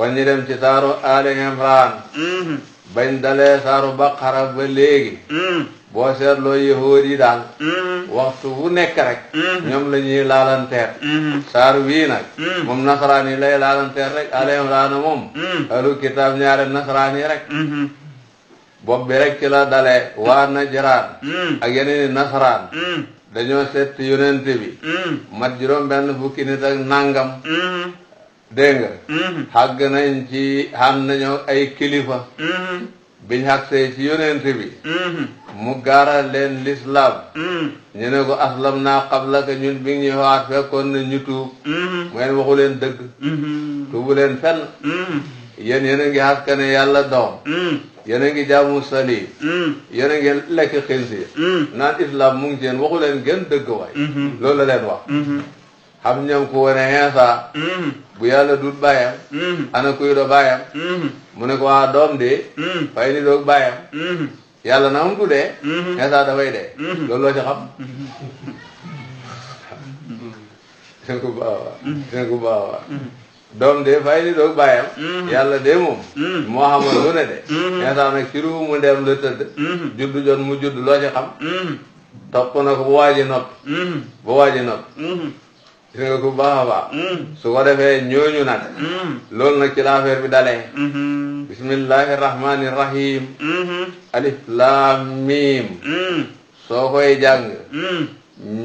kon ñu dem ci saaru Ali Imran bañ dalee saaru Baqara ba léegi boo seetloo yahuud yi daal waxtu wu nekk rek ñoom la ñuy laalanteer saar wii nag moom nasaraan yi lay laalanteer rek Ali Imran moom ahlu kitaab ñaare nasaraan yi rek bopp bi rek ci la dalee waa Najraan ak yeneen i nasaraan dañoo seet yonent bi mat juróom benn fukki nit ak nangam dégg nga xàgg nañ ci xam nañoo ay kilifa biñ xagsee ci yonent bi mu gaaral leen l'islam ñu ne ko aslam naa qablaka ñun bi ngi ñuy waat fekkoon na ñu tuub mu ngeen waxu leen dëgg tuubu leen fenn yéen a ngi xaskane yàlla doom yéen a ngi jaamu salib yéen a ngi lekk xinsiir naan islam mu ngi seen waxu leen gën dëgg waay loolu la leen wax xam ñoom ku wane Iisaa bu yàlla dut bàyyam ana kuy do bàyyam mu ne ko waa doom de fay ni doog bàyyam yàlla na mu tuddee Iisaa dafay dee loolu loo ci xam seen ku baawa doom de fay ni doog bàyyam yàlla de moom moo xamal lu ne de Iisaa nag ci ruu mu dem la tëdd juddu jot mu judd loo ci xam topp na ko bu waaji noppi gis nga ku baax a baax su ko defee ñooñu nag loolu nag ci la affaire bi dalee bismillahi rahmani rahim alif laam miim soo koy jàng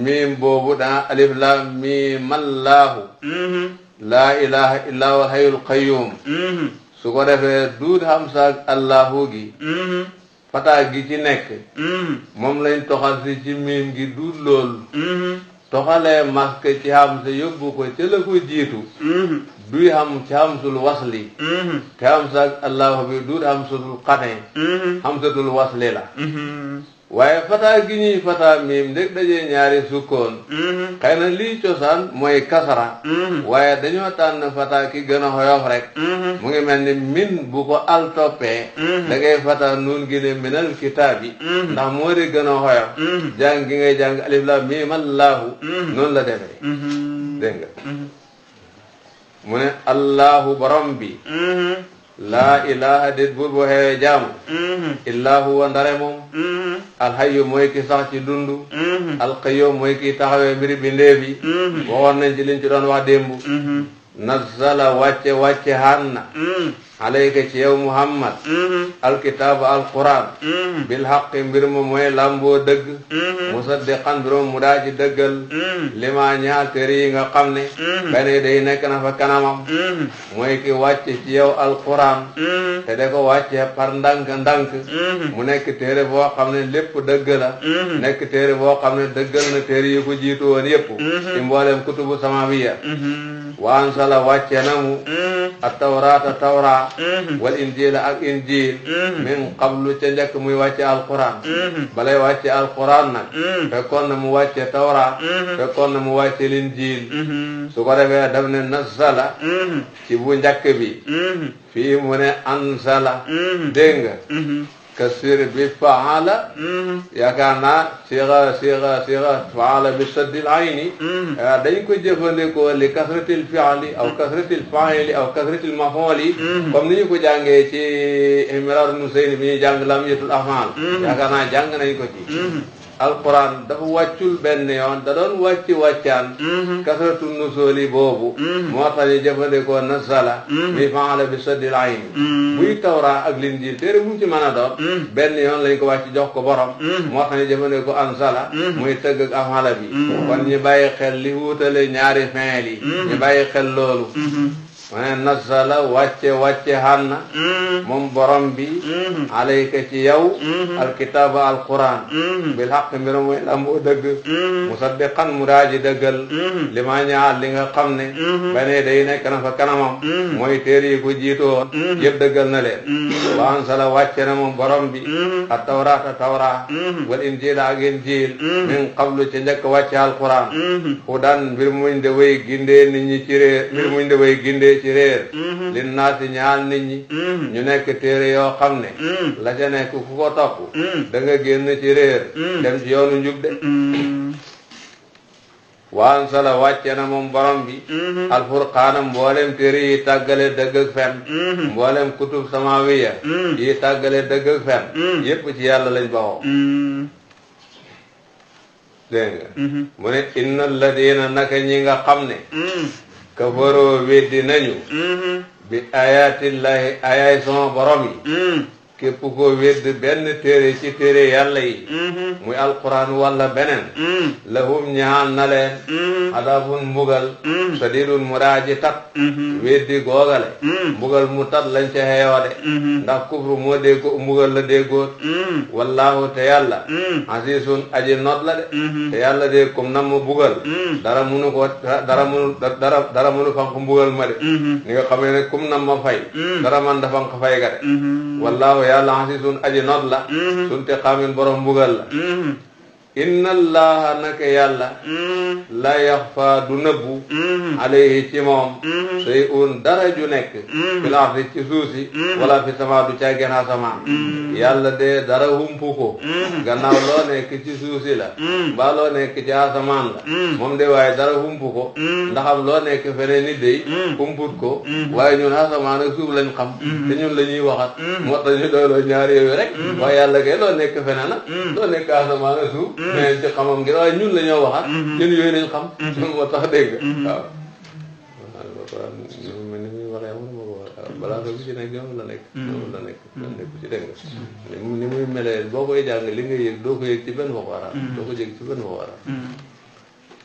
miim boobu dana alif laam miim allaahu laa ilaha illa huwal hayyul qayyum su ko defee duud hamsaak allahu gi fataa gi ci nekk moom lañ toxal si ci miim gi duud loolu toxalee masque ci hamsa yóbbu ko ca la ko jiitu duy xam ci hamsul wasli te hamsaak allahu bi duud hamsatul qat'i hamsatul wasli la waaye fataa gi ñuy fataa miim ndég dajee ñaari sukkoon xëy na lii cosaan mooy kasara waaye dañoo tànn fataa ki gën a xoyof rek mu ngi mel ni min bu ko al toppee da ngay fataa nuun gi ne minal kitaab yi ndax moo di gën a xoyof jàng gi ngay jàng alif laam miim allaahu noonu la defee dégg nga mu ne allaahu borom bi laa ilaha déet buur boo xewee jaamu illaa huwa ndare moom alxayyu mooy ki sax ci dundu alqayyum mooy ki taxawee mbiri bi ndéefi waxoon nañ ci liñ ci doon wax démb nazzala wàcce hanna alayka ci yow muhammad alkitaaba alquran bil haqqi mbir ma mooy lamboo dëgg musaddiqan mbir mu daa ci dëggal lima ñaal téere yi nga xam ne bene day nekk na fa kanamam mooy ki wàcce ci yow alquran te de ko wàcce par ndànk mu nekk téere boo xam ne lépp dëgg la nekk téere boo xam ne dëggal na téere yi ko jiitu woon yépp ci mboolem kutubu samawiya wa ansala wàcce na mu at-tawraata tawra wal injila ak injil min qablu ca njëkk muy wàcce alquran balay wàcce alquran nag fekkoon na mu wàcce tawra fekkoon na mu wàcce linjil su ko defee daf ne nasala ci bu njëkk bi fii mu ne ansala dégg nga kasir bi faala yaakaar naa siga faala bi saddil ayni dañ ko jëfandikoo li kasratil fi'li aw kasratil fa'ili aw kasratil maf'uli comme ni ñu ko jàngee ci Imraan ibn Husayn bi ñuy jàng lamiyatul af'al yaakaar naa jàng nañ ko ci alquran dafa wàccul benn yoon da doon wàccaan kasratu nusuli boobu moo tax ñu jëfandikoo nasala mi faala bi saddil ayni buy tawra ak linjil téere mu ci mën a doon benn yoon lañ ko wàcc jox ko borom moo tax ñu jëfandikoo ansala muy tëgg ak afala bi kon ñu bàyyi xel li wuutale ñaari fi'il yi ñu bàyyi xel loolu ma ne nasala wàcce hanna moom borom bi alayka ci yow alkitaaba alquran bil haqq mbir mooy lamboo dëgg musaddiqan mu daaji dëggal li ma ñaar li nga xam ne bane day nekk na fa kanamam mooy téere yi ko jiitoo yëpp dëggal na leen wa ansala wàcce na moom borom bi at tawrata tawra wal injila ak injil min qablu ci njëkk wàcce alquran hudan mbir muñ de way gindee nit ñi ci réer mbir muñ de way gindee ci réer li naati ñaal nit ñi ñu nekk téere yoo xam ne la ca nekk ku ko topp da nga génn ci réer dem ci yoonu njub de waan sala wàcce na moom borom bi alfurqaana mboolem téere yi tàggale dëgg ak fen mboolem kutub samawiya yi tàggale dëgg ak fen yépp ci yàlla lañ baxoo dégg nga mu ne inna alladina naka ñi nga xam ne kafaroo weddi nañu bi ayatillahi ayaay sama borom yi képp koo wedd benn téere ci téere yàlla yi muy alquran walla beneen lahum ñaan na leen adabun mbugal sadidun mu raaji tat weddi googale mbugal mu tat lañ ca xeewa de ndax kufru moo déggo mbugal la déggoot wallahu te yàlla asisun aji not la de te yàlla de comme nam ma bugal dara munu ko dara munu fanq mbugal ma de ni nga xamee ne comme nam ma fay dara man da fanq fay ga de wallahu yàlla asisun aji not la sunte xaamin borom mbugal la inna allaha naka yàlla la yaxfa du nëbbu alayhi ci moom shay'un dara ju nekk fil ardi ci suusi wala fi sama du caageen asamaan yàlla de dara humpu ko gannaaw loo nekk ci suusi la mbaa loo nekk ci asamaan la moom de waaye dara humpu ko ndaxam loo nekk feneen ni dey humput ko waaye ñun asamaan ak suuf lañ xam te ñun la ñuy waxat moo tax ñu doyloo ñaari yooyu rek waaye yàlla kay loo nekk feneen nag loo nekk asamaan ak suuf mais ci xamam gi waaye ñun la ñoo waxat ñun yooyu lañ xam moo tax dégg waaw ni muy waxee amul ma ko wax balaa ko ci nekk ñoom la nekk ci dégg nga ni muy melee boo koy jàng li nga yëg doo ko yëg ci benn waxu arab doo ko yëg ci benn waxu arab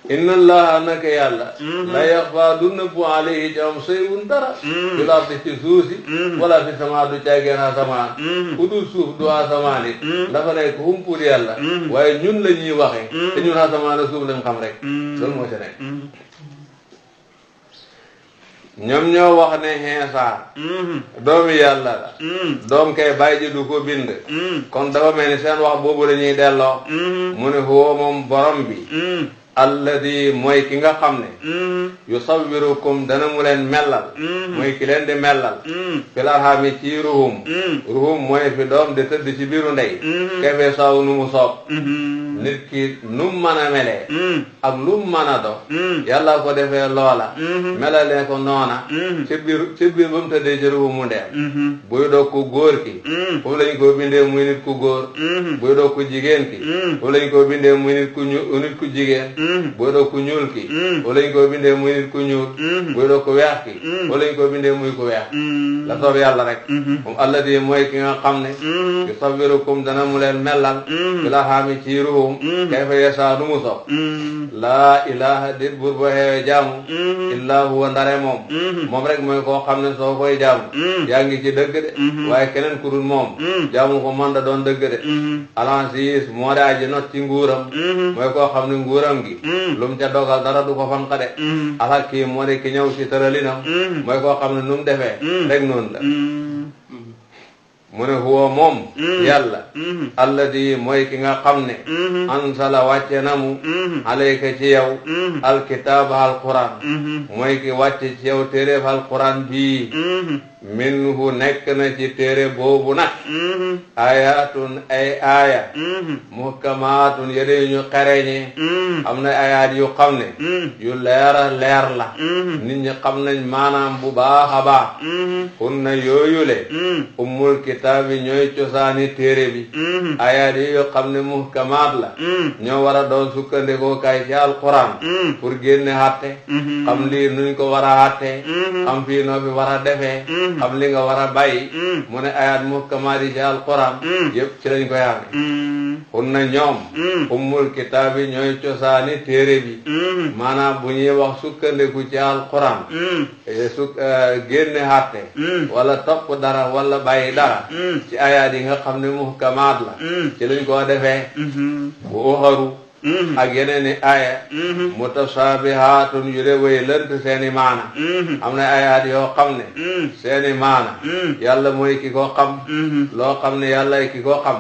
inna allaha naka yàlla la yaxfa du nëbbu alayhi jam shay'un dara fil ardi ci suuf si wala fi sama du caageen asamaan ku dul suuf du asamaan it dafa nekk humpur yàlla waaye ñun la ñuy waxee te ñun asamaan ak suuf lañ xam rek loolu moo ci nekk ñoom ñoo wax ne Iisaa doomi yàlla la doom kay bàyyi ji du ko bind kon dafa mel ni seen wax boobu la ñuy delloo mu ne huwa moom borom bi alladi mooy ki nga xam ne yusawwirukum dana mu leen mellal mooy ki leen di mellal fil arhami ci ruhum mooy fi doom di tëdd ci biiru ndey kayfa saw nu mu soob nit ki nu mu mën a melee ak lu mu mën a do yàlla ko defee loola melalee ko noona ci biir ba mu tëddee ci ruhum mu ndeem buy doog ku góor ki foofu lañ ko bindee muy nit ku góor buy doog ku jigéen ki foofu lañ ko bindee muy nit ku jigéen booy doog ku ñuul ki wala ñu ko bindee muy nit ku ñuul booy doog ku weex ki wala ñu ko bindee muy ku weex la soob yàlla rek moom alladi mooy ki nga xam ne yusawwirukum dana mu leen mellal fil arhami ci ruhum kayfa yashaa nu mu soob laa ilaha dit buur boo xeewee jaamu illaa huwa ndare moom rek mooy koo xam ne soo koy jaamu yaa ngi ci dëgg de waaye keneen ku dul moom jaamu ko man da doon dëgg de al-aziz moo daa ji not ci nguuram mooy koo xam ne nguuram gi lu mu ca dogal dara du ko fanqa de alhakim moo ne ki ñëw ci tëralinam mooy koo xam ne nu mu defee rek noonu la mu ne huwa moom yàlla alladi mooy ki nga xam ne ansala wàcce na mu alayka ci yow alkitaaba alquran mooy ki wàcce ci yow téeréef alquran bii minhu nekk na ci téere boobu nag ayatun ay aaya muhkamaatun yëre ñu xereñe am na ayaat yu xam ne yu leera leer la nit ñi xam nañ maanaam bu baax a baax hunna yooyule ummul kitaabi ñooy cosaani téere bi ayaat yi yoo xam ne muhkamaat la ñoo war a doon sukkandikoo kay ci alquran pour génne xatte xam lii nuñ ko war a xatte xam fii noo fi war a defee xam li nga war a bàyyi mu ne ayaat muhkamaat yi ci alquran yëpp ci lañ koy xame hunna ñoom ummul kitaabi ñooy cosaani téere bi maanaam bu ñuy wax sukkandiku ci alquran génne xatte wala topp dara wala bàyyi dara ci ayaat yi nga xam ne muhkamaat la ci lañ ko defee bu uxaru ak yeneen i aaya mutasaabihaatun yu de way lënt seeni maana am na ayaat yoo xam ne seeni maana yàlla mooy ki ko xam loo xam ne yàlla ki ko xam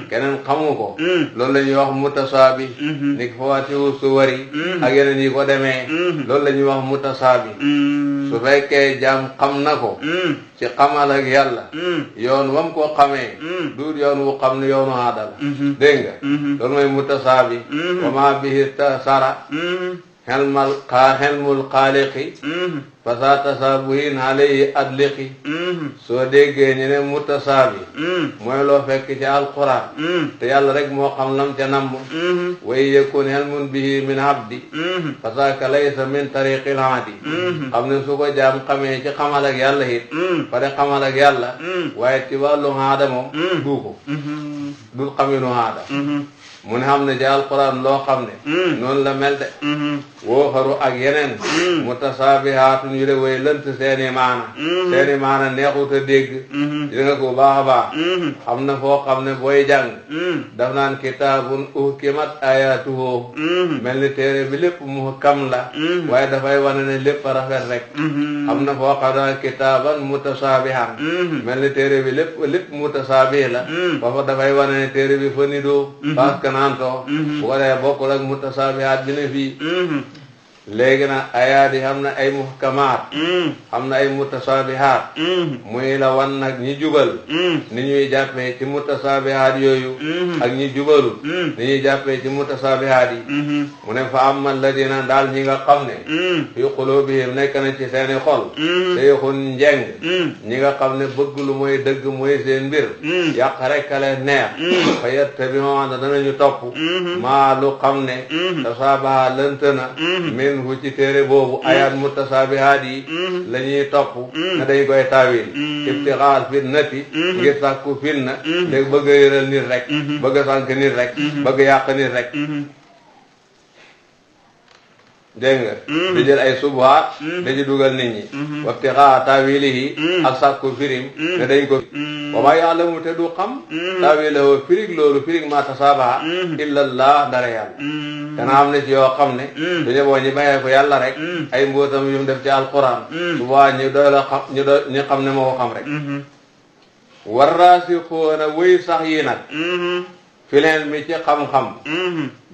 keneen xamu ko loolu la ñuy wax mutasaabi ni ki fawaatihu suwari ak yeneen yi ko demee loolu la ñuy wax mutasaabi su fekkee jaam xam na ko ci xamal ak yàlla yoon wam ko xamee du yoon wu xam ne yoonu aada la dégg nga loolu mooy mutasaabi wa ma bihi tasara xelmul xaaliqi fasa tasaabuhin alayhi adliqi soo déggee ñu ne mutasaabi mooy loo fekk ci alquran te yàlla rek moo xam lam ca namm way yakun helmun bihi min abdi fasaka laysa min tariqil haadi xam ne su ko jaam xamee ci xamal ak yàlla it pare xamal ak yàlla waaye ci wàllu haada moom du ko dul xaminu haada mu ne xam ne ci alquran loo xam ne noonu la mel de woo xaru ak yeneen mutasaabihaatun yu de way lënt seeni maana neexut a dégg di nga ko baax a baax xam na foo xam ne booy jàng daf naan kitaabun uhkimat ayatuhu mel ni téere bi lépp muhkam la waaye dafay wane ne lépp rafet rek xam na foo xam ne kitaaban mutasaabihan mel ni téere bi lépp mutasaabih la foofa dafay wane ne téere bi fa nidoo parce que naantoo bu ko dee bokkul ak mutasaabihaat bi ne fii léegi nag ayaat yi xam na ay muhkamaat xam na ay mutasaabihaat muy la wan nag ñi jubal ni ñuy jàppee ci mutasaabihaat yooyu ak ñi jubalul ni ñuy jàppee ci mutasaabihaat yi mu ne fa amma alladina daal ñi nga xam ne fi qulubihim nekk na ci seeni xol sayxun njeng ñi nga xam ne bëgg lu mooy dëgg mooy seen mbir yàq rek a leen neex fa yattabi'una danañu topp maa lu xam ne tasaabaha lënt na hu ci téere boobu ayaat mutasaabihaat yi la ñuy topp ne dañ koy taawil ibtixaal fitnati ngir sàkku fitna léegi bëgg a yëral nit rek bëgg a sànk nit rek bëgg a yàq nit rek dégg nga di jël ay subuhaat da ci dugal nit ñi wabtixaa taawilihi ak sàkku firim ne dañ ko wa maa ya'lamu te du xam taawilahu firig loolu firig ma tasaabaha illa allah dara yàlla dana am ne ci yoo xam ne du ñëboo ñi bàyyee ko yàlla rek ay mbootam yu mu def ci alquran subaa ñu doy la xam ñu xam ne moo ko xam rek warraasixuuna wëy sax yi nag fil ilmi ci xam-xam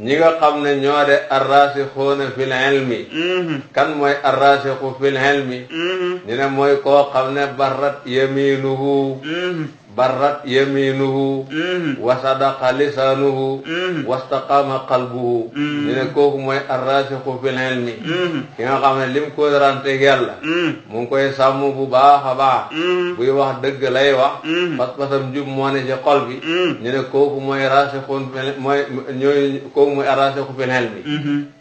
ñi nga xam ne ñoo de arrasixuuna fil ilmi kan mooy arrasixu fil ilmi ñu ne mooy koo xam ne barrat yaminuhu wa sadaqa lisanuhu wastaqama qalbuhu ñu ne kooku mooy arrasixu fil ilmi ki nga xam ne lim ko ranteeg yàlla mu ngi koy sàmm bu baax a baax buy wax dëgg lay wax pas-pasam jub moo ne ci xol bi ñu ne kooku mooy rasixun kooku mooy arrasixu fil ilmi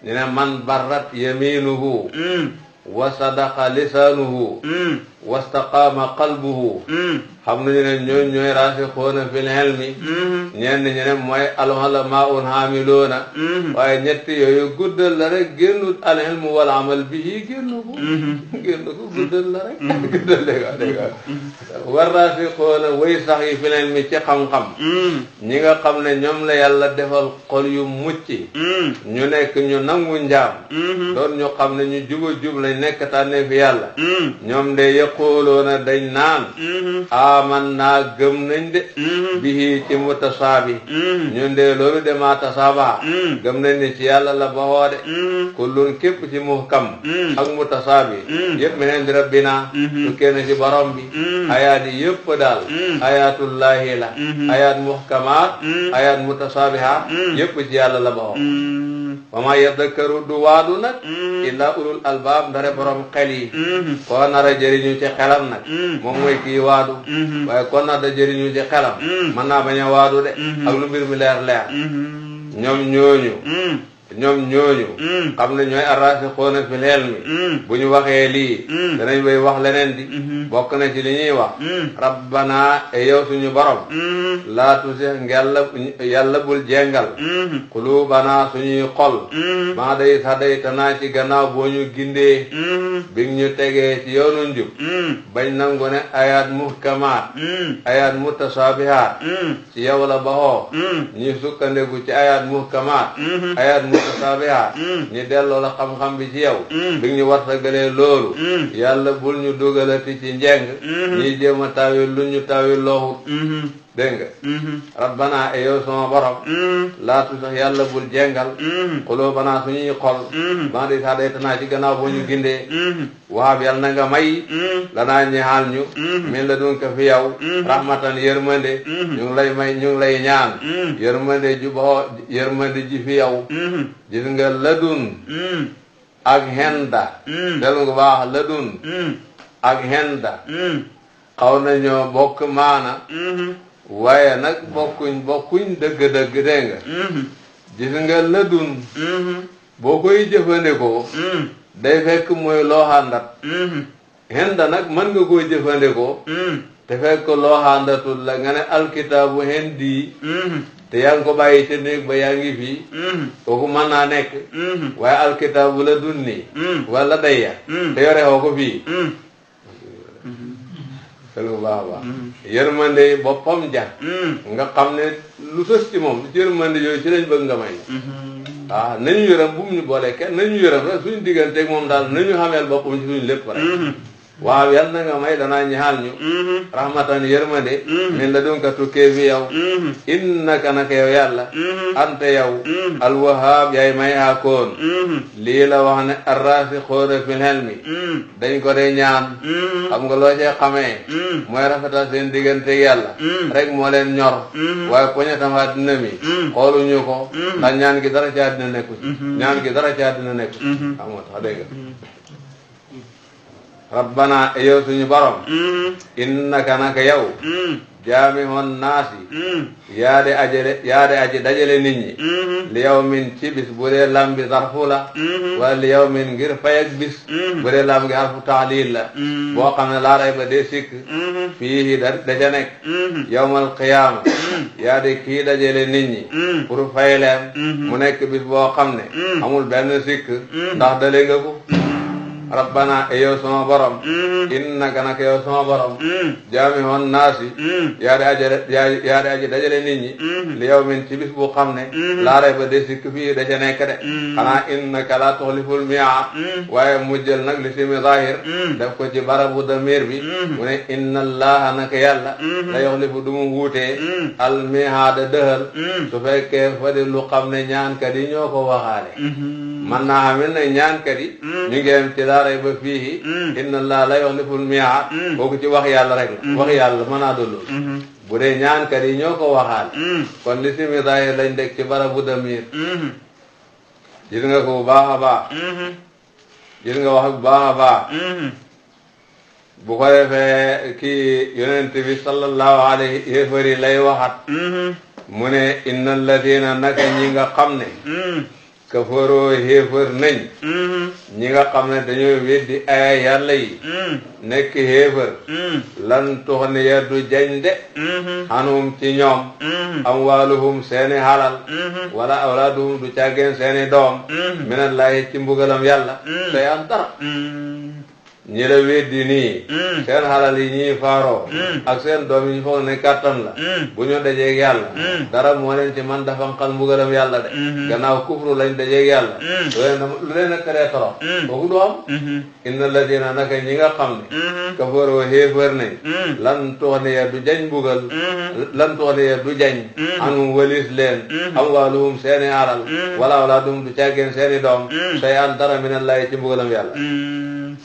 ñu ne man barrat yaminuhu wa sadaqa lisanuhu wastaqama qalbuhu xam nañu ne ñooñu ñooy raasixuuna fil ilmi ñenn ñi ne mooy al-ulamaa'ul haamiluuna waaye ñetti yooyu guddal la rek génnut al ilmu wal amal bihi génnu ko guddal la rek guddal dégg war raasixuuna way sax yi fil ilmi ci xam-xam ñi nga xam ne ñoom la yàlla defal xol yu mucc ñu nekk ñu nangu njaam doon ñu xam ne ñu juba jub lañ nekk tànnee fi yàlla ñoom de yaquluuna dañ naan aman naa gëm nañ de bihi ci mutasaabi ñun de loolu de ma tasaaba gëm nañ ne ci yàlla la baxoo de kullun képp ci muhkam ak mutasaabi yëpp meneen di rabbina su kenn ci borom bi ayaat yi yëpp daal ayatullahi la ayat muhkamaat ayat mutasaabiha yëpp ci yàlla la baxoo wa ma yadakkaru du waadu nag illa ulul albaab ndare borom xel yi koo nar a jëriñu ci xelam nag moom mooy kii waadu waaye koo nar a jëriñu ci xelam mën naa bañ a waadu de ak lu mbir mi leer ñoom ñooñu xam ne ñooy arraasixuuna fil ilmi bu ñu waxee lii danañ bay wax leneen di bokk na ci li ñuy wax rabbana e yow suñu borom laa tuzigh yàlla bul jengal quluubana suñuy xol maa day hadaytanaa ci gannaaw boo ñu gindee bi ñu tegee ci yoonu njub bañ nangu ne ayaat muhkamaat ayaat mutasaabihaat ci yow la baxoo ñi sukkandeku ci ayaat muhkamaat ayaat mutasaabihaat ñi delloo la xam-xam bi ci yow bi ñu wartagalee loolu yàlla bul ñu dugalati ci njeng ñi jéem a taawil lu ñu taawil looxut dégg nga rabbana e yow sama borom laatu sax yàlla bul jengal xulóobanaa suñuy xol ba di sax daytanaa ci gannaaw boo ñu gindee waab yàlla na nga may lanaa ñeexal ñu min la dun ka fi yow rahmatan yërmande ñu ngi lay may ñu ngi lay ñaan yërmande ju boo yërmande ji fi yow gis nga la dun ak henda del nga baax ladun ak henda xaw nañoo bokk maana waaye nag bokkuñ dëgg-dëgg dégg nga gis nga ladun boo koy jëfandikoo day fekk mooy loo xàndat henda nag mën nga koy jëfandikoo te fekk loo xàndatul la nga ne alkitaabu hendi te yaa ngi ko bàyyi ca néeg ba yaa ngi fii kooku mën naa nekk waaye alkitaabu la dunni wala dayya te yore xoo ko fii sel bu baax a baax yërmande boppam ja nga xam ne lu sës ci moom ci yërmande yooyu ci lañ bëgg nga may waaw nañu yërëm bu mu ñu boole kenn nañu yërëm rek suñu digganteeg moom daal nañu xameel boppam ci suñu lépp rek waaw yal na nga may danaa ñaxal ñu rahmatan yërmande min la dunka tukkee fi yow innaka naka yow yàlla ante yow alwahaab yaay may haakoon lii la wax ne arraasixoona fil ilmi dañ ko dee ñaan xam nga loo cee xamee mooy rafetal seen digganteeg yàlla rek moo leen ñor waaye poñetam àddina mi xooluñu ko ndax ñaan gi dara ci àddina nekku ñaan gi dara ci àddina nekku xam nga tax dégg rabbana yow suñu borom innaka naka yow jaamihon naasi yaade aji dajale nit ñi li yow min ci bis bu dee lam bi zarfu la wala li yow min ngir fay ak bis bu dee lam gi harfu tahlil la boo xam ne laa rayba dee sikk fii daja nekk yawmal qiyaama yaade kii dajale nit ñi pour fay leen mu nekk bis boo xam ne amul benn sikk ndax dale nga ko rabbana yow sama borom innaka naka yow sama borom jaamihon naasi yaade aji dajale nit ñi li yow min ci bis bu xam ne laa rayba de sikk fii da ca nekk de xanaa innaka la tuxliful mi'aad waaye mu jël nag li simi zahir def ko ci barabu damir bi mu ne inna allaha naka yàlla la yuxlifu du mu wuutee al mi'aada dëhal su fekkee fa di lu xam ne ñaankat yi ñoo ko waxaale man naa xam ne ñaankat yi ñu ngi am ci laa rayba fiihi inna allaha la yuxliful mi'aad kooku ci wax yàlla rek la wax yàlla mën naa doon loolu bu dee ñaankat yi ñoo ko waxaale kon li simi zahir lañ deg ci barabu damir gis nga ko bu baax a baax gis nga wax bu baax a baax bu ko defee kii yonent bi sallallahu alayhi yéefari lay waxat mu ne inna alladina naka ñi nga xam ne kafaroo xéefar nañ ñi nga xam ne dañoo weddi aya yàlla yi nekk xéefar lan tuxniya du jañ de anum ci ñoom amwaaluhum seeni halal wala awlaaduhum du càggeen seeni doom minallahi ci mbugalam yàlla te an dara ñi la weddi nii seen halal yi ñuy faaroo ak seen doom yi ñu foog ne kàttan la bu ñu dajeeg yàlla dara moo leen ci man dafa xal mbugalam yàlla de gannaaw kufru lañ dajeeg yàlla lu leen a teree torox kooku du am inna ladina naka ñi nga xam ne kafaroo xéefar nañ lan tuxniya du jañ mbugal lan tuxniya du jañ anum walis leen amwaaluhum seeni alal wala awlaadum du càggeen seeni doom say an dara minallahi ci mbugalam yàlla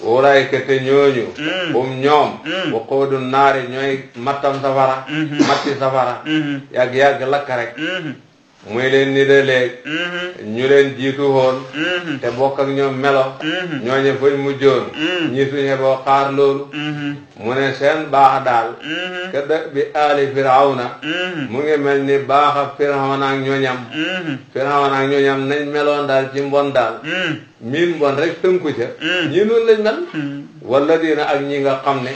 wulaayka te ñooñu ñoom waqoodu naari ñooy mattam safara matti safara yàgg-yàgg lakk rek muy leen ni de léeg ñu leen jiitu woon te bokk ak ñoom melo ñooñe fañ mujjoon ñi suñe boo xaar loolu mu ne seen baax daal ka da bi aali firawna mu ngi mel ni baax a firawna ak ñooñam nañ meloon daal ci mbon daal miin mbon rek tënku ca ñii noonu lañ mel walladina ak ñi nga xam ne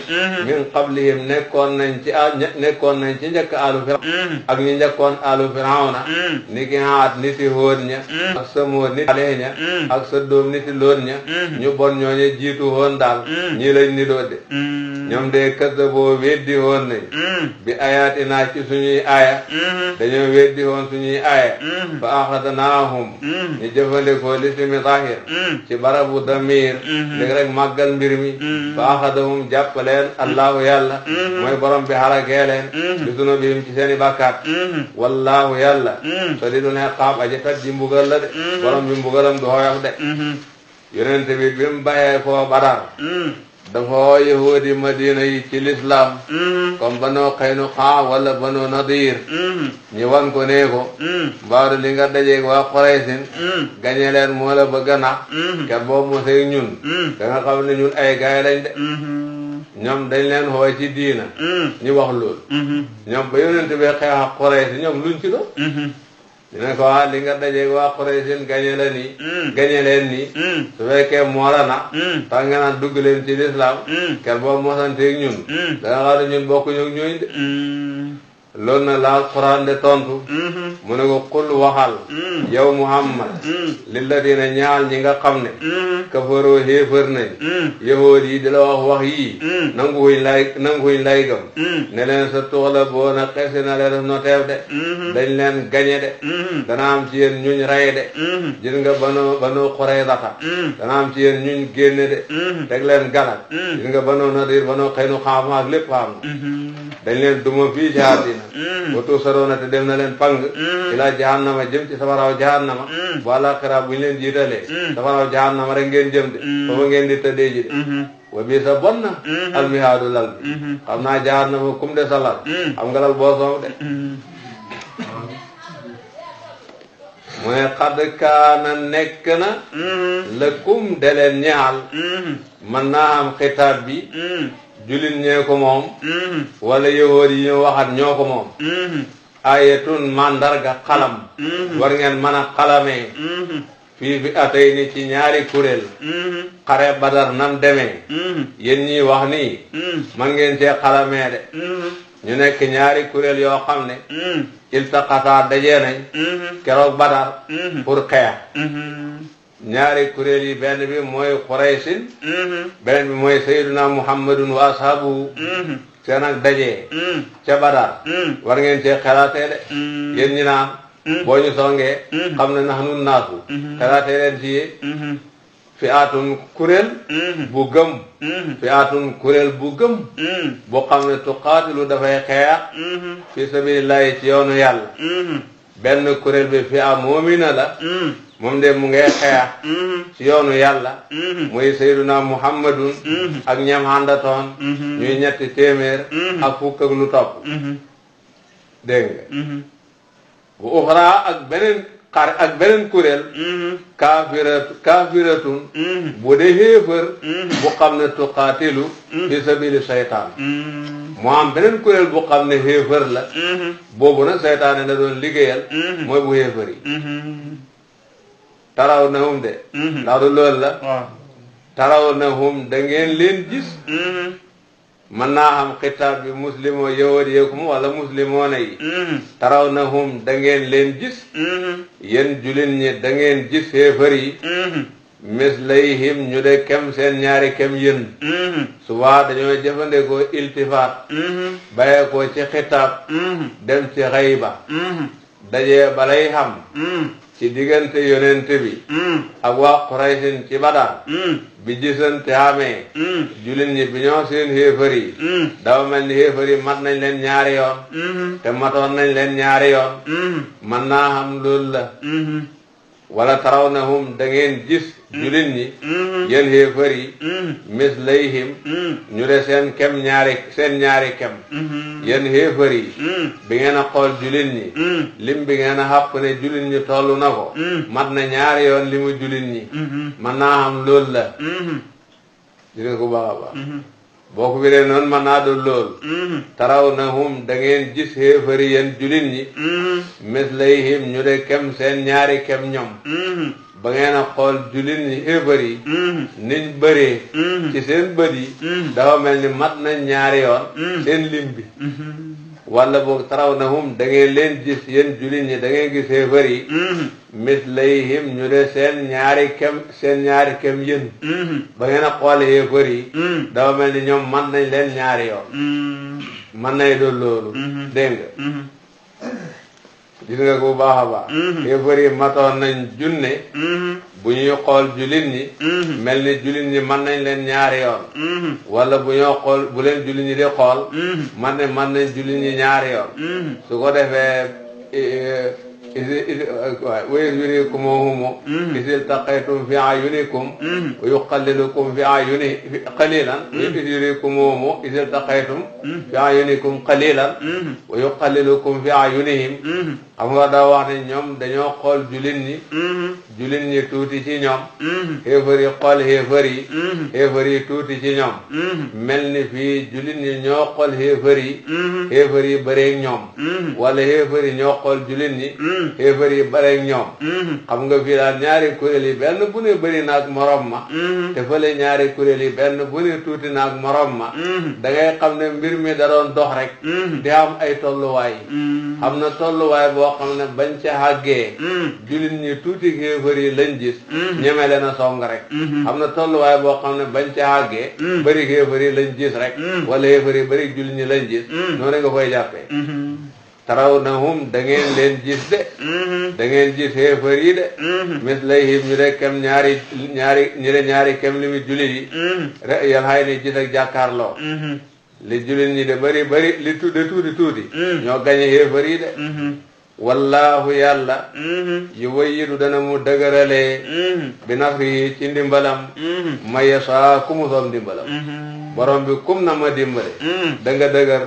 min qablihim nekkoon nañ ci njëkk alu firawna ak ñi njëkkoon alu firawna ni ki Haat niti Hóod ña ak Samuud niti Saalih ña ak Sadóom niti Loot ña ñu bon ñooñe jiitu woon daal ñii lañ ni doo de ñoom de kazzaboo weddi woon nañ bi ayaatinaa ci suñuy aaya dañoo weddi woon suñuy aaya fa axadnaahum ñu jëfandikoo li simi zahir ci barabu damir léegi rek màggal mbir mi fa axadahum jàppaleen allahu yàlla mooy borom bi xarakee leen bi zunubihim ci seeni bàkkaat wallahu yàlla sadidul iqaab aji tat ji mbugal la de borom bi mbugalam du xoyof de yonent bi mu bàyyee koo Badar dafa yahudi madina yi ci lislaam comme Banu Qaynuqa wala Banu Nadir ñu wan ko nee ko mbaaru li nga dajeeg waa Quraysin gañe leen moo la bëgg a nax ker boobu mo seeg ñun da nga xam ne ñun ay gaay lañ de ñoom dañ leen xoo ci diina ñu wax loolu ñoom ba yonent bi xeex ak Quraysin ñoom luñ ci doon dina ko li nga dajeeg waa Quraysin gañe la nii gañe leen nii su fekkee moo la na tax nga naan dugg leen ci lislaam ker boobu mosanteeg ñun da nga xam ne ñun bokkuñu ak ñooñ de loolu na la Alquran de tontu mu ne ko qul waxal yow Muhammad lilladina ñaal ñi nga xam ne kafaroo xéefër nañ yahood yi di la wax yii nanguwuñ lay gëm ne leen sa tuxla boo na xesi na leen noteef de dañ leen gañe de dana am ci yéen ñuñ rey de gis nga banu Quraydata dana am ci yéen ñuñ génne de teg leen galak gis nga Banu Nadir Banu Qaynuqa ak lépp xam dañ leen duma fii ci àddina watu saroona te dem na leen pang ila jahannama jëm ci safaraaw jahannama bu àllaaxira bu ñu leen jiitalee safaraaw jahannama rek ngeen jëm de foofu ngeen di tëddee ji de wa bii sa bon na almihaadu lal bi xam naa jahannama kum de sa lal xam nga lal boo soow de mu ne xadd kaana nekk na lëkkum de leen ñaal mën naa am xitaab bi jullit ñee ko moom wala yahood yi ñu waxat ñoo ko moom ayatun mandarga xalam war ngeen mën a xalamee fii fi atay ni ci ñaari kuréel xare Badar nam demee yéen ñi wax nii man ngeen cee xalamee de ñu nekk ñaari kuréel yoo xam ne iltaqataa dajee nañ keroog Badar pour xeex ñaari kuréel yi benn bi mooy Quraysin beneen bi mooy Sayyiduna Muhammadun wa ashaabuhu seen ak dajee ca Badar war ngeen cee xalaatee de yéen ñi naan boo ñu songee xam ne nax nun naasu xalaatee leen ci yee fi aatun kuréel bu gëm fi aatun kuréel bu gëm bu xam ne tuqaatilu dafay xeex fi sabilillahi ci yoonu yàlla benn kuréel bi fi a moomina la moom de mu ngay xeex ci yoonu yàlla muy Sayyiduna Muhammadun ak ñam àndatoon ñuy ñetti téeméer ak fukk ak lu topp dégg nga bu uxraa ak beneen kuréel kaafiratun bu dee xéefër bu xam ne tuqaatilu fi sabili seytaan moo am beneen kuréel bu xam ne xéefër la boobu nag seytaane la doon liggéeyal mooy bu xéefër yi taraw na hum de ndax du loolu la taraw na hum da ngeen leen gis mën naa xam xitaab bi muslimo yahood yeekum wala muslimoona yi taraw na hum da ngeen leen gis yéen julin ñi da ngeen gis xéefar yi mislayhim ñu de kem seen ñaari kem yéen suba dañoo jëfandikoo iltifaat bayee ko ci xitaab dem ci xayba dajee balay xam ci diggante yonent bi ak waa Quraysin ci Badar bi gisante amee jullit ñi bi ñoo seen xéefar yi dafa mel ni xéefar yi mat nañ leen ñaari yoon te matoon nañ leen ñaari yoon man naa xam loolu la wala taraw na hum da ngeen gis jullit ñi yéen xéefar yi mislayhim ñu de seen ñaari kem yéen xéefar yi bi ngeen a xool jullit ñi lim bi ngeen a xàpp ne jullit ñi toll na ko mat na ñaari yoon limu jullit ñi man naa xam loolu la dina ko baax a baax boo ko biree noonu mën naa doon loolu taraw na hum da ngeen gis xéefar yi yéen jullit ñi mislayhim ñu de kem seen ñaari kem ñoom ba ngeen a xool jullit ñi xéefar yi niñ bëree ci seen bët yi dafa mel ni mat nañ ñaari yoon seen lim bi wala boog taraw na hum da ngeen leen gis yéen jullit ñi da ngeen gis xéefar yi mislayhim ñu de seen ñaari kem yéen ba ngeen a xool xéefar yi dafa mel ni ñoom mat nañ leen ñaari yoon man nay doon loolu dégg nga gis nga ko bu baax a baax xéefar yi matoon nañ junne bu ñuy xool jullit ñi mel ni jullit ñi mën nañ leen ñaari yoon wala bu ñoo xool bu leen jullit ñi di xool mën nañ jullit ñi ñaari yoon su ko defee wa yurikumuhum iz iltaqaytum fi ayunikum wa yuqallilukum fi ayuni qalilan iz yurikumuhum iz iltaqaytum fi ayunikum qalilan wa yuqallilukum fi ayunihim. xam nga daa wax ne ñoom dañoo xool jullit ñi tuuti ci ñoom. xéefar yi xool xéefar yi. xéefar yi tuuti ci ñoom. mel ni fii jullit ñi ñoo xool xéefar yi. xéefar yi bëreeg ñoom. wala xéefar yi ñoo xool jullit ñi. xéefar yi bëreeg ñoom. xam nga fii daal ñaari kuréel yi benn bu ne bëri naag morom ma. te fële ñaari kuréel yi benn bu ne tuuti naag morom ma. da ngay xam ne mbir mi da doon dox rek. di am ay tolluwaay. xam na tolluwaay boo xam ne bañ ca àggee. jullit ñi tuuti xéefar yi lañ gis. ñeme leen a song rek. xam na tolluwaay boo xam ne bañ ca àggee. bëri xéefar yi lañ gis rek. wala xéefar yi bëri jullit ñi lañ gis. noonu nga koy jàppee. taraw na hum da ngeen leen gis de. da ngeen gis xéefar yi de. mislayhim ñu de kem ñaari kem li mu jullit yi. rek yal xay ni gis ak jàkkaarloo. li jullit ñi de bëri li tuuti. ñoo gañe xéefar yi de. wallahu yàlla yu wayyidu dana mu dëgëralee bi nasrihi ci ndimbalam ma yasa ku mu soom ndimbalam borom bi kum na ma dimbale da nga dëgër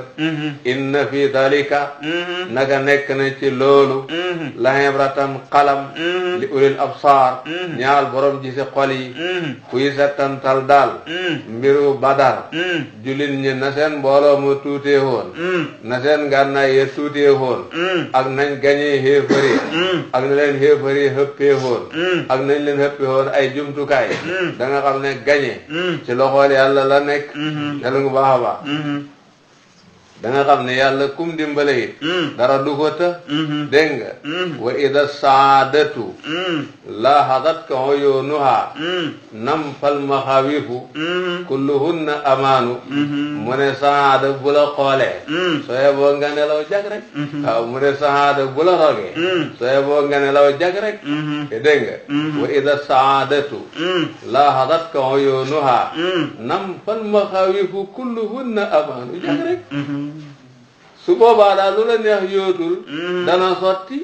inna fi dalika naka nekk na ci loolu la ibratan xalam li ulil absar ñaal borom ji si xol yi kuy settantal daal mbiru badar jullit ñi na seen mbooloo mu tuutee woon na seen ngànnaay ya tuutee woon ak nañ gañee xéefari ak na leen xéefari xëppee woon ak nañ leen xëppee woon ay jumtukaay da nga xam ne gañe ci loxool yàlla la nekk xelu ngu baax a baax da nga xam ne yàlla kum dimbale it dara du ko të dégg nga wa ida saadatu laahadat ka uyunuha nam fal maxawifu kulluhunna amaanu mu ne saada bu la xoolee sooye boo nga nelaw jag rek waaw mu ne saada bu la rogee sooye boo nga nelaw jag rek dégg nga wa ida saadatu laahadat ka uyunuha nam fal maxawifu kulluhunna amaanu jag rek su boobaa daal lu la neex yóotul dana sotti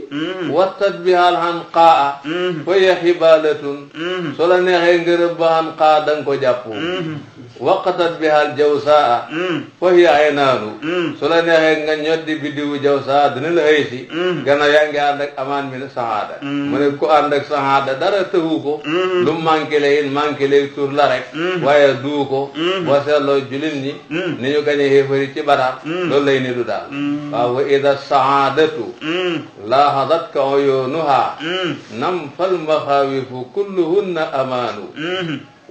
wattat bi hal han qaa fa ya xibalatun su la neexee ngërëb ba han qaa da nga ko jàpp waqatat bi hal jawsaa fa hiya aynaanu su la neexee nga ñoddi biddiwu jawsaa dina la xëy si gannaaw yaa ngi ànd ak amaan mi sahaada mu ne ku ànd ak sahaada dara tëwu ko lu manqué le in manqué le tur la rek waaye duu ko boo seetloo jullit ñi ni ñu gañe xéefari ci Badar loolu lay nidu daal waaw wa ida saadatu laahadat ka uyunuha nam fal maxaawifu kulluhunna amaanu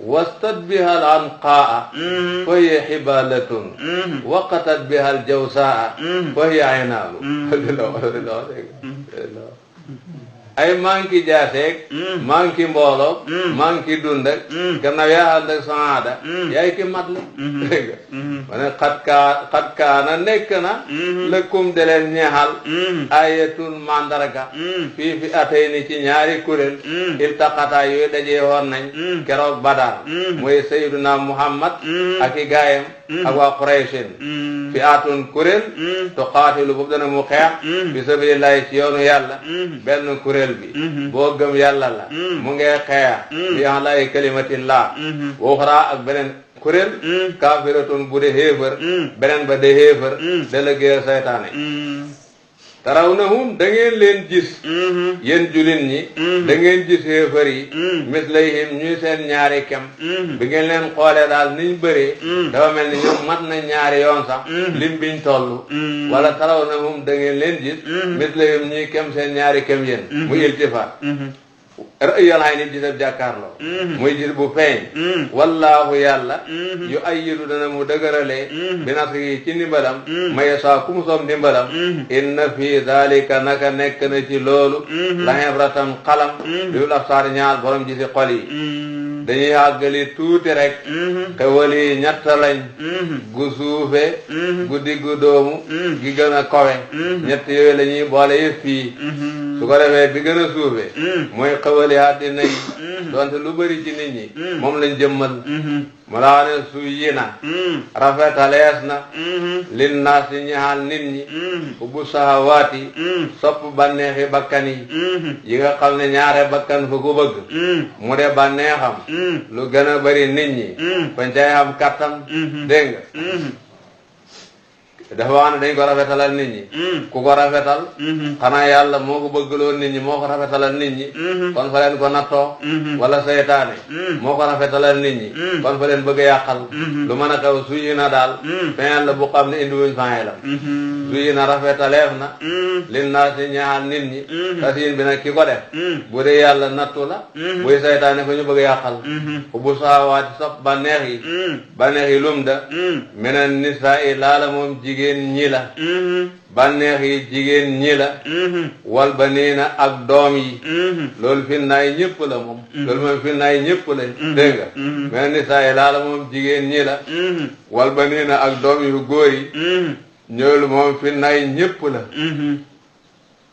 wastat biha al anqaa fa hiya xibalatun waqatat biha al jawsaa fa hiya aynaanu ay manki jaaseeg manki mbooloo manki dund ak gannaaw yaa ànd ak saada yaay ki mat la dégg nga ma ne xat kaana nekk na lëkkum de leen ñeexal ayatun mandarga fii fi atay ni ci ñaari kuréel iltaqata yooyu dajee woon nañ keroog Badar mooy Sayyiduna Muhammad ak i gaayam ak waa Qurayshin fi atun kuréel tuqaatilu boobu dana mu xeex fi sabilillahi ci yoonu yàlla benn kuréel bi boo gëm yàlla la mu ngee xeex fi alaayi kalimatillah waxra ak beneen kuréel kaafiratun bu de xéefër beneen ba de xéefër de la géer saytaane taraw na hum da ngeen leen gis yéen jullit ñi da ngeen gis xéefar yi mislayhim ñuy seen ñaari kem bi ngeen leen xoolee daal niñ bëree dafa mel ni ñoom mat na ñaari yoon sax lim biñ toll wala taraw na hum da ngeen leen gis mislayhim ñuy kem seen ñaari kem yéen mu iltifaat rëyal hay nit gisab jàkkaarloo muy gis bu feeñ wallaahu yàlla yu ayyidu dana mu dëgëralee bi nasrihi ci ndimbalam ma yasaa ku mu soob ndimbalam inna fi dalika naka nekk na ci loolu la ibratan xalam liul absaar ñaar borom ji si xol yi dañuy àggali tuuti rek xewal yi ñett lañ gu suufe gu diggu doomu gi gën a kowe ñett yooyu la ñuy boole yëpp fii su ko defee bi gën a suufee mooy xewali àddina yi donte lu bëri ci nit ñi moom lañ jëmmal mu laa ne su yina rafetalees na lin naas yi ñaxal nit ñi ubbu sahawaati sopp bànneexi bakkan yi nga xam ne ñaare bakkan fa ko bëgg mu de bànneexam lu gën a bëri nit ñi fañ cay xam kattan dégg nga dafa wax ne dañ ko rafetalal nit ñi ku ko rafetal xanaa yàlla moo ko bëggaloo nit ñi moo ko rafetalal nit ñi kon fa leen ko nattoo wala seytaane moo ko rafetalal nit ñi kon fa leen bëgg a yàqal lu mën a xew suyi na daal fin la bu xam ne indi wuñ fane la suyi na rafetaleef na lin naa si ñaxal nit ñi tasin bi nag ki ko def bu dee yàlla nattu la buy seytaane ko ñu bëgg a yàqal bu saawaati sopp bànneex yi lum da menen nisaa i laala moom jigéen ñi la bànneex yi jigéen ñi la wal ba nii na ak doom yi loolu finnaay ñëpp la moom loolu moom finnaay ñëpp la dégg nga menen nisaa i laala moom jigéen ñi la wal ba nii na ak doom yu góor yi ñoolu moom finnaay ñëpp la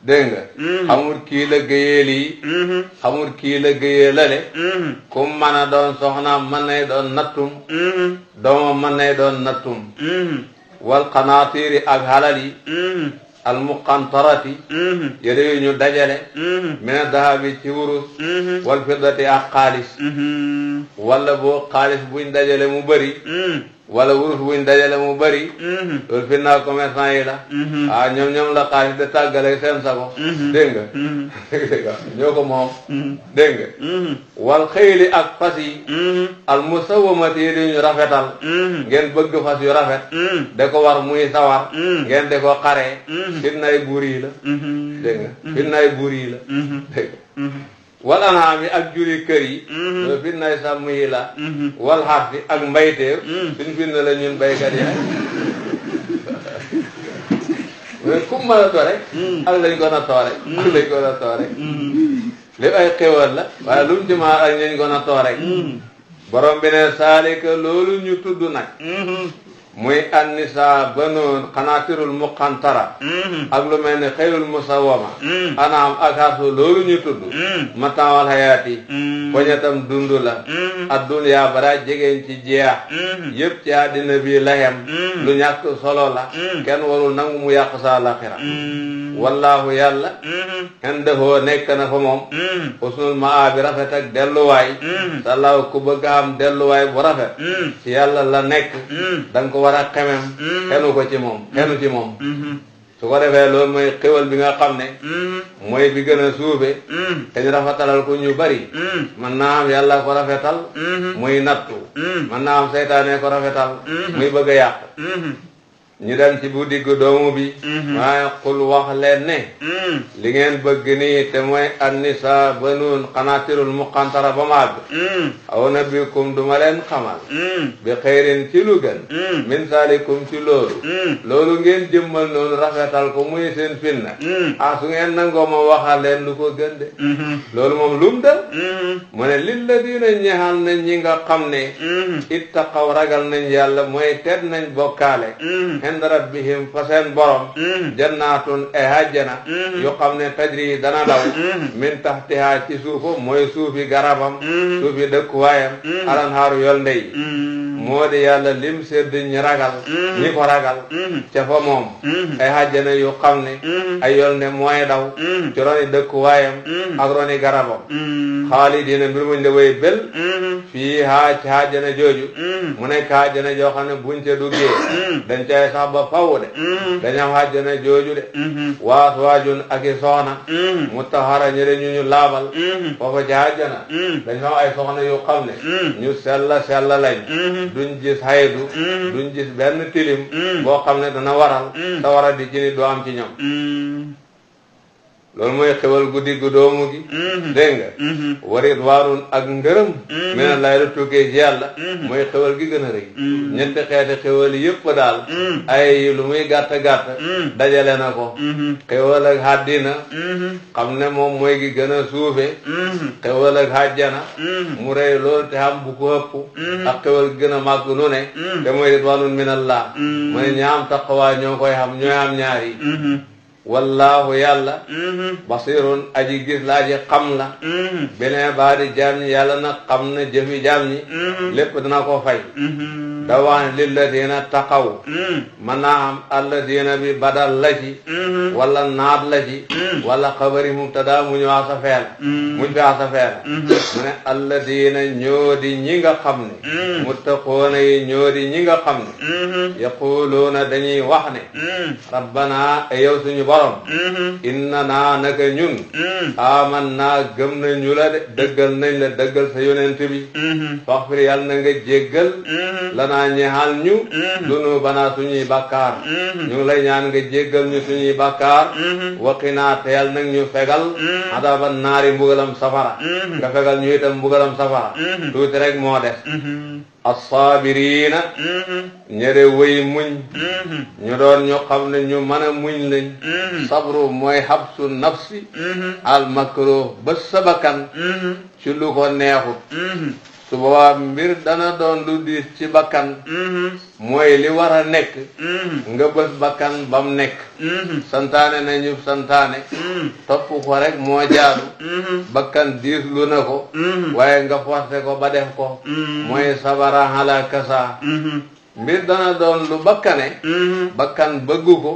dégg nga xamul kii la géyee lii xamul kii la géyee lale kum mën a doon soxnaam mën nay doon nattum doomam mën nay doon nattum wal qanaatiri ak halal yi al muqantarati yére yu ñu dajale mina dahabi ci wurus wal fiddati ak xaalis wala boo xaalis buñ dajale mu bëri wala wurus buñ dajale mu bëri loolu fi naa commerçant yi la ñoom la xaalis de tàggale seen sago dégg nga ñoo ko moom dégg nga wal xëyli ak fas yi al musawamati yi di ñu rafetal ngeen bëgg fas yu rafet da ko war muy sawar ngeen de ko xaree fitnaay buur yi la dégg nga fitnaay buur yi la dégg nga wal anaam yi ak juri kër yi loolu fitnaay sàmm yi la wal xar fi ak mbayteef suñ fitna la ñun baykat yi mais kum mën a to rek ak lañ ko na too rek ak lañ ko na too rek lépp ay xéwal la waaye lu mu ci maar ak ñañ ko na too rek borom bi ne saalika loolu ñu tudd nag muy annisa banoon xanaatirul muqantara ak lu mel ne xëyrul musawama anaam ak xarsu loolu ñu tudd mataawal xayaati poñetam dund la adduniyaa bara jegeen ci jeex yëpp ci àddina bi layam lu ñàkk solo la kenn warul nangu mu yàq sa laxira wallaahu yàlla indahoo nekk na fa moom husnul maabi rafet ak delluwaay sallaahu ku bëgg am delluwaay bu rafet ci yàlla la nekk danga ko war a xemem xenu ko ci moom xenu ci moom su ko defee loolu mooy xéwal bi nga xam ne mooy bi gën a suufe te ñu rafetalal ko ñu bari man naa am yàlla ko rafetal muy nattu man naa am seytaane ko rafetal muy bëgg a yàq ñu dem ci bu digg doomu bi waaye xul wax leen ne li ngeen bëgg nii te mooy annisa banuun xanaatirul muqantara ba màgg aw nabikum duma leen xamal bi xeyrin ci lu gën min saalikum ci loolu ngeen jëmmal noonu rafetal ko muy seen finna su ngeen nangoo ma waxal leen lu ko gën de loolu moom lum da mu ne lilladina ñexal nañ ñi nga xam ne ittaqaw ragal nañ yàlla mooy tedd nañ bokkaale inda rabbihim fa seen borom jannaatun e hajjana yu xam ne tajri dana daw min tahtiha ci suufam mooy suufi garabam suufi dëkkuwaayam alanhaaru yol ndey moo di yàlla lim sedd ñi ragal ñi ko ragal ca fa moom ay hajjana yu xam ne ay yol ne mooy daw ci roni dëkkuwaayam ak roni garabam xaalidina mbir muñ la way bel fii ci hajjana jooju mu nekk hajjana joo xam ne buñ ca duggee dañ cay sax ba faw de dañam hajjana jooju de waas waajun ak i soxna mutahara ñëre ñu laabal foofa ci hajjana dañ fa ay soxna yu xam ne ñu sella lañ duñ gis haydu duñ gis benn tilim boo xam ne dana waral sa wara di ci ni doo am ci ñoom loolu mooy xewal guddi gu doomu gi dégg nga warit waarun ak ngërëm mena lay la tukkee ci yàlla mooy xewal gi gën a rëy ñetti xeeti xewal yëpp daal ay lu muy gàtt-gàtt dajale na ko xewal ak àddina xam ne moom mooy gi gën a suufe xewal ak àjjana mu rëy loolu te xam bu ko ëpp ak xewal gi gën a màgg nu ne te mooy rit waarun minallah mu ne ñaam taqwa ñoo koy xam ñooy am ñaari wallaahu yàlla basirun aji gis la aji xam la beneen baadi jaam ñi yàlla nag xam na jëfi jaam ñi lépp dina ko fay da wax ne lilladina taqaw mën naa am alladina bi badal la ci wala naat la ci wala xabari mubtada mu ñu asafeel muñ fi asafeel mu ne alladina ñoo di ñi nga xam ne muttaqoona yi ñoo di ñi nga xam ne yaquluuna dañuy wax ne rabbana yow suñu borom inna naa naka ñun aman naa gëm nañu la de dëggal nañ la dëggal sa yonent bi faxfir yàlla na nga jéggal lanaa ñeexal ñu dunu banaa suñuy bàkkaar ñu ngi lay ñaan nga jéggal ñu suñuy bàkkaar waqinaa te yàlla nag ñu fegal adaban naari mbugalam safara nga fegal ñu itam mbugalam safara tuuti rek moo des assaabiriina ñere wëy muñ ñu doon ñu xam ne ñu mën a muñ lañ sabru mooy habsu nafsi al makruh ba sabakan ci lu ko neexut su boobaa mbir dana doon lu diis ci bakkan mooy li war a nekk nga bës bakkan bam nekk santaane nañu santaane topp ko rek moo jaadu bakkan diis lu na ko waaye nga forcé ko ba def ko mooy sabara ala kasa mbir dana doon lu bakkane bakkan bëggu ko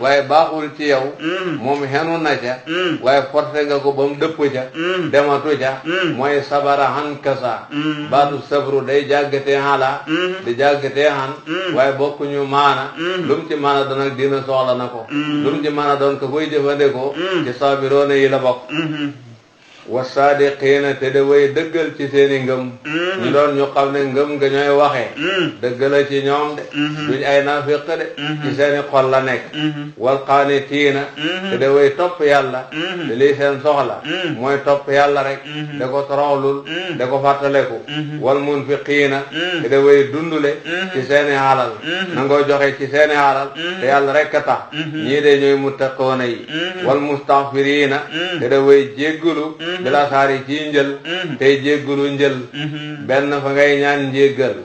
waaye baaxul ci yow moom xenu na ca waaye forcé nga ko ba mu dëpp ca dematu ca mooy sabara han kasa baatu sabru day jàggatee xala di jàggatee xan waaye bokkuñu maana lu mu ci maana doon ak dina soxla na ko lu mu ci maana doon ko koy jëfandikoo ci sabiroona yi la bokk wa saadiqiina te da way dëggal ci seeni ngëm ñu doon ñu xam ne ngëm nga ñooy waxee dëggala ci ñoom de duñ ay naafiq de ci seeni xol la nekk wal qaanitiina te da way topp yàlla te lii seen soxla mooy topp yàlla rek da ko toroxlul da ko fàttaleku wal munfiqiina te da way dundule ci seeni alal nangoo joxe ci seeni alal te yàlla rek a tax ñii de ñooy muttaqoona yi wal mustaghfiriina te da way jéggulu bila saari ci njël tey jéggalu njël benn fa ngay ñaan njéggal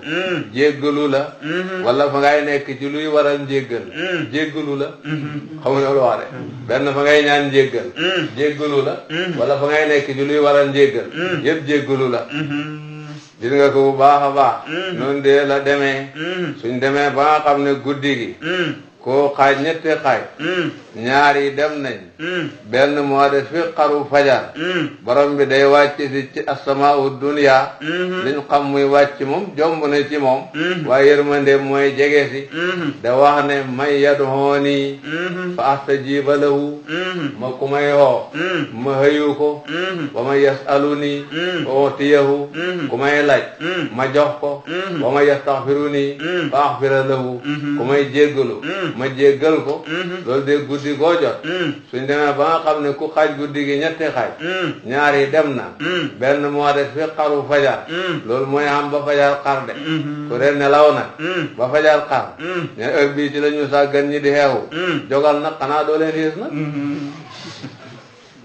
jéggalu la wala fa ngay nekk ci luy waral njéggal jéggalu la xam nga lu wax de benn fa ngay ñaan njéggal jéggalu la wala fa ngay nekk ci luy waral njéggal yëpp jéggalu la gis nga ko bu baax a baax noonu de la demee suñ demee ba nga xam ne guddi gi koo xaaj ñetti xaaj ñaar yi dem nañ benn moo des fi xaru fajar borom bi day wàcc si ci asamaau dunya liñ xam muy wàcc moom jomb na ci moom waaye yërmande mooy jege si da wax ne man yad'uuni fa astajiba lahu ma ku may woo ma hëyu ko wa man yasaluni fa utiyahu ku may laaj ma jox ko wa man yastaghfiruni fa aghfira lahu ku may jéggalu ma jéggal ko loolu de guddi goo jot suñ demee ba nga xam ne ku xaaj guddi gi ñetti xaaj ñaar yi dem na benn moo des fi xaru fajar loolu mooy am ba fajar xar de ku dee nelaw nag ba fajar xar ne heure bii ci la ñu sàggan ñi di xeewu jogal nag xanaa doo leen xiis nag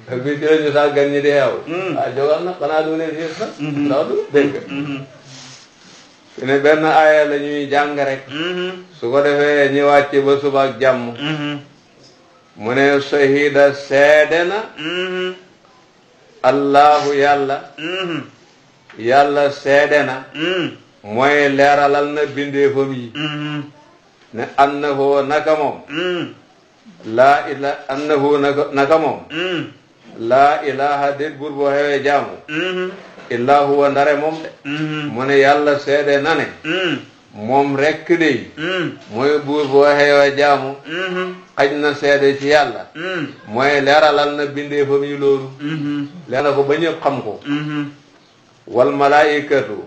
heure bii ci la ñu sàggan ñi di xeewu jogal nag xanaa doo leen xiis nag ndax du dégg su ne benn aaya la ñuy jàng rek su ko defee ñi wàcc ba suba ak jàmm mu ne shahida seede na allahu yàlla seede na mooy leeralal na bindeefam yi ne annahu naka moom naka moom laa ilaha déet buur boo xewee jaamu illaa huwa ndare moom de mu ne yàlla seede na ne moom rekk de mooy buur boo xewee jaamu xaj na seede ci yàlla mooy leeralal na bindeefam yi loolu leer na ko ba ñëpp xam ko wal malaayikatu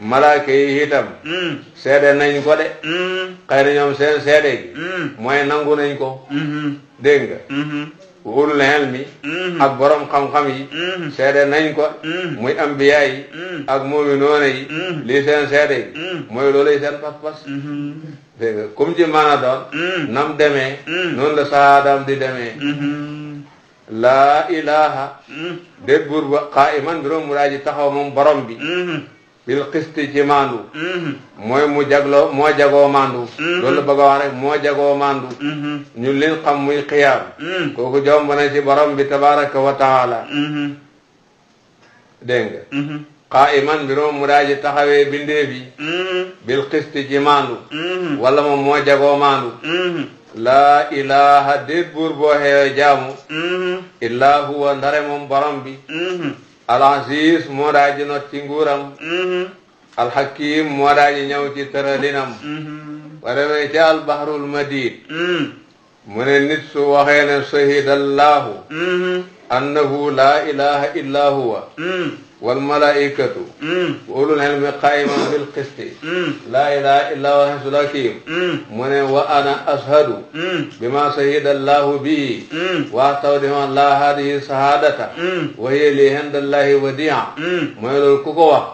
malaaka yi itam seede nañ ko de xëy na ñoom seen seede gi mooy nangu nañ ko dégg nga ulul ilmi ak borom xam-xam yi seede nañ ko muy ambiya yi ak mu'minoona yi lii seen seede gi mooy loolay seen pas-pas dégg nga comme ci mën a doon nam demee noonu la sahaadaam di demee laa ilaha déet buur ba qaa'iman biroom mu daa ji taxaw moom borom bi bil qisti ci maandu mooy moo jagoo maandu loolu la bëgg a wax rek moo jagoo maandu ñu leen xam muy xiyaam kooku jomb na ci borom bi tabaraka wa taala dégg nga qaa'iman mbiroom mu daaji taxawee bindeef yi bil qisti ci maandu wala moom moo jagoo maandu laa ilaha déet buur boo xeewe jaamu illaa huwa ndare moom borom bi al aziz moo daaji not ci nguuram al hakim moo daaji ñëw ci tëralinam wa demee ci al bahrul madid mu ne nit su waxee ne shahidallahu annahu laa ilaha illa huwa wal malaikatu wa ulul ilmi qaiman bil qisti laa ilaha illa huwa al hakim mu ne wa ana ashhadu bima shahida allahu bihi wa astawdi'u allah hadihi shahadata wa hiya li inda allahi wadi'a mooy loolu ku ko wax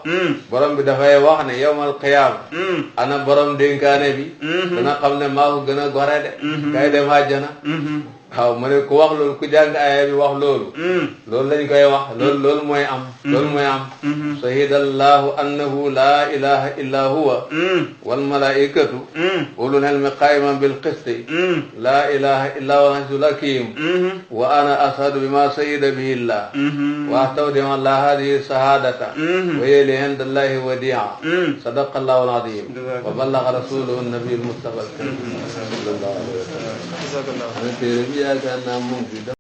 borom bi dafay wax ne yawmal qiyaama ana borom dénkaane bi dana xam ne maa ko gën a gore de kay dem àjjana waaw mu ne ku wax loolu ku jàng aaya bi wax loolu loolu lañ koy wax loolu mooy am loolu mooy am shahidallahu annahu laa ilaha illa huwa wal malaikatu ulul ilmi qaiman bil qisti laa ilaha illa huwa al-azizul hakim wa ana ashhadu bima shahida bihi Allah wa astawdi'u Allah hadhihi shahadata wa hiya li inda Allahi wadi'a sadaqa Allahu al-azim wa ballagha rasuluhu an-nabiy al-mustafa sallallahu alayhi wa sallam yaakaar naa moom